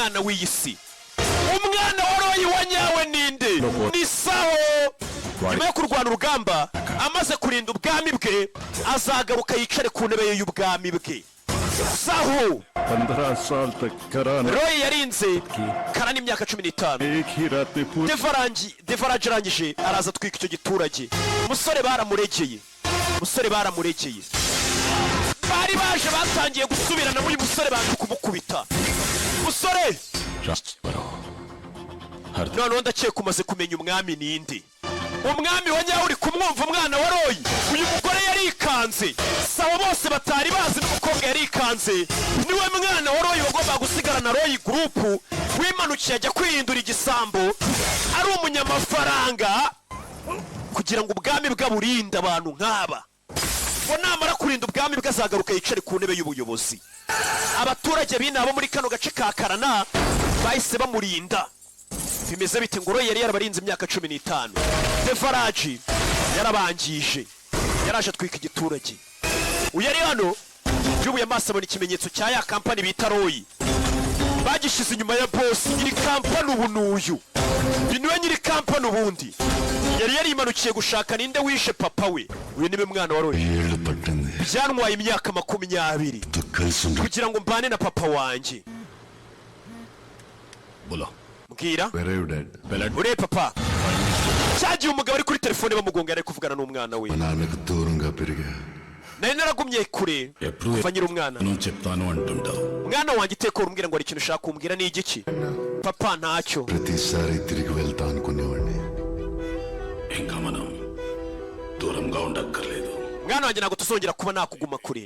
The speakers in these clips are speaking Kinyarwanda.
Mwana w'iyi si, umwana wa Royi wa nyawe ninde? Ni Saho. Nyuma yo kurwana urugamba, amaze kurinda ubwami bwe, azagaruka yicare ku ntebe ye y'ubwami bwe. Saho. पंद्रह साल तक कराना Royi yarinze Karana imyaka 15. एक ही रात में पूरी Devarangi Devaraje arangije araza atwika icyo giturage. Umusore baramuregeye, umusore baramuregeye. Bari baje batangiye gusubiranamo, uyu musore baje kumukubita umusore. Noneho ndakeka umaze kumenya umwami ninde, umwami wa nyawe uri kumwumva, umwana wa Royi. Uyu mugore yarikanze, sabo bose batari bazi, n'umukobwa yarikanze. Niwe mwana wa Royi wagombaga gusigarana Royi Group, wimanukiye ajya kwihindura igisambo, ari umunyamafaranga, kugira ngo ubwami bwe aburinde abantu nk'aba. Ngo namara kurinda ubwami bwe azagaruka yicare ku ntebe y'ubuyobozi. Abaturage b'inaha bo muri kano gace ka Karana bahise bamurinda. Bimeze bite ngo Royi yari yarabarinze imyaka 15, Devaraji yarabangije, yaraje atwika igiturage. Uyu ari hano yubuye amaso abona ikimenyetso cya ya kampani bita Royi, bagishyize inyuma ya bosi. Nyiri kampani ubu ni uyu, uyu niwe nyiri kampani. Ubundi yari yarimanukiye gushaka ninde wishe papa we. Uyu niwe mwana wa Royi. ఏళ్ళు పట్టింది Byantwaye imyaka 20 కలిసి ఉండ kugira ngo mbane na papa wanjye. बोलो. Mbwira. Where dad? Ure papa? Cyagiye umugabo ari kuri telefone bamugonga, yari ari kuvugana n'umwana we. మా నాన్నకు దూరంగా పెరిగా. Nari naragumye kure ఎప్పుడు kuva nkiri umwana. నువ్వు చెప్తాను అంటుంటావు. Mwana wanjye, iteka umbwira ngo hari ikintu ushaka kumbwira, ni igiki papa? Ntacyo. ప్రతిసారి తిరిగి వెళ్తా అనుకునేవాడిని. ఇంకా మనం దూరంగా ఉండక్కర్లేదు. Mwana wanjye, ntabwo tuzongera kuba nakuguma kure.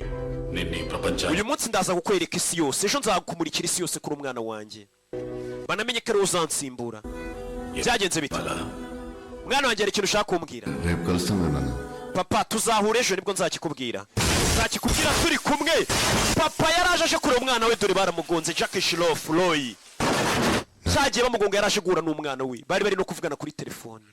నిన్ను ఈ ప్రపంచాన్ని Uyu munsi ndaza kukwereka isi yose, ejo nzakumurikira isi yose kuri umwana wanjye, banamenye ko ari wowe uzansimbura. Byagenze bite? బాగా Mwana wanjye, hari ikintu ushaka kumbwira? రేపు కలుస్తాం నాన్న. Papa, tuzahura ejo, nibwo nzakikubwira, nzakikubwira turi kumwe. Papa yaraje aje kureba umwana we, dore baramugonze. Jack Shroff Roy cyagiye bamugonga, yaraje guhura n'umwana we, bari bari no kuvugana kuri telefone.